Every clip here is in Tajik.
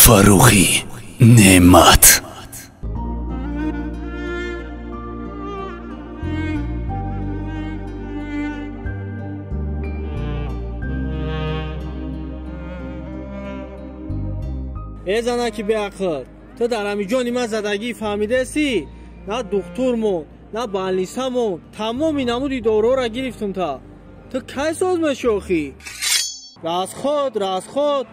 Фаррухӣ Неъмат. Э занаки беақл, ту дар ҳамиҷони ман задагӣ фаҳмидаси? На духтурмон, на балнисамон, тамоми намуди дороро гирифтум. Та ту кай соз мешӣ охӣ? Расход, расход,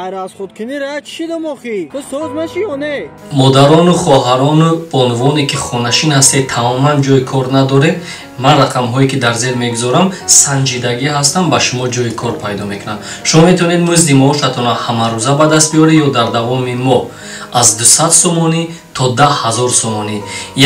ай расходкунира чӣ шидам охӣ? Ту соз мешӣ ё не? Модарону хоҳарону бонувоне ки хонашин ҳастед, тамоман ҷои кор надоред, ман рақамҳое ки дар зер мегузорам санҷидагӣ ҳастам, ба шумо ҷои кор пайдо мекунам. Шумо метавонед музди маошатонро ҳамарӯза ба даст биёред ё дар давоми моҳ аз 200 сомонӣ то 10 000 сомонӣ.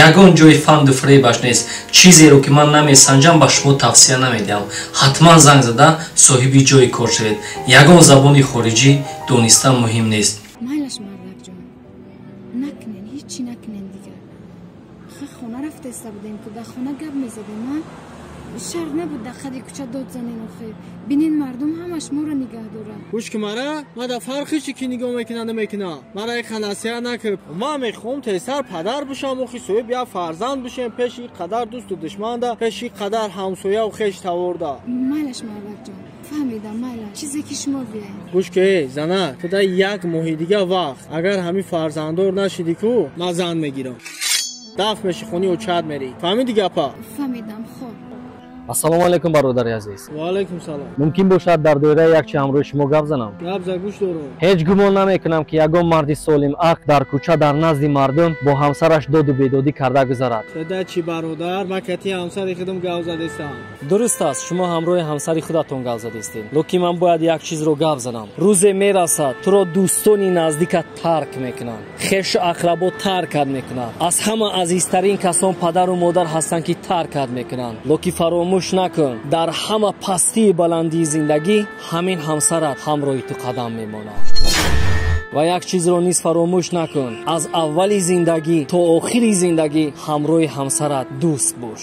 Ягон ҷои фанду фиребаш нест. Чизеро ки ман намесанҷам, ба шумо тавсия намедиҳам. Ҳатман занг зада соҳиби ҷои кор шавед. Ягон забони хориҷӣ донистан муҳим нест. Майлаш, мардакҷон, накунен, ҳичи накунен дигар. Ха, хона рафта иста будем ку, дар хона гап мезадем. А шарт набуд дар қади кӯча дод занен. Охе, бинен, мардум ҳамаш моро нигаҳ дорад. Гӯш ки, мара ма дар фарқи чи ки нигоҳ мекуна, намекуна, мара иқа насиҳат накард. Ман мехоҳам тезтар падар бишам охи, соҳиб як фарзанд бишем, пеши ин қадар дӯсту душманда, пеши ин қадар ҳамсояву хеш таворда. Майлаш, мардакҷон, фаҳмидам, майлаш, чизе ки шумо биёед. Гӯш ки, эй зана, ту дар як моҳи дига вақт, агар ҳамин фарзанддор нашидӣ ку, ман зан мегирам, дафт меши, хони очад мерӣ. Фаҳмиди гапа? Фаҳмидам, хоб. Ассалому алайкум, бародари азиз. Ва алайкум салом. Мумкин бошад, дар доираи як чи ҳамроҳи шумо гап занам? Гап за, гӯш дорам. Ҳеҷ гумон намекунам, ки ягон марди солим ақл дар кӯча дар назди мардум бо ҳамсараш доду бедодӣ карда гузарад. Да чӣ, бародар, ман кати ҳамсари худам гап задестам. Дуруст аст, шумо ҳамроҳи ҳамсари худатон гап задестед, лекин ман бояд як чизро гап занам. Рӯзе мерасад, туро дӯстони наздикат тарк мекунанд, хешу ақрабо таркат мекунанд, аз ҳама азизтарин касон падару модар ҳастанд, ки таркат мекунанд. Лекин фаромӯш накун, дар ҳама пастии баландии зиндагӣ ҳамин ҳамсарат ҳамроҳи ту қадам мемонад. Ва як чизро низ фаромӯш накун: аз аввали зиндагӣ то охири зиндагӣ ҳамроҳи ҳамсарат дӯст бош.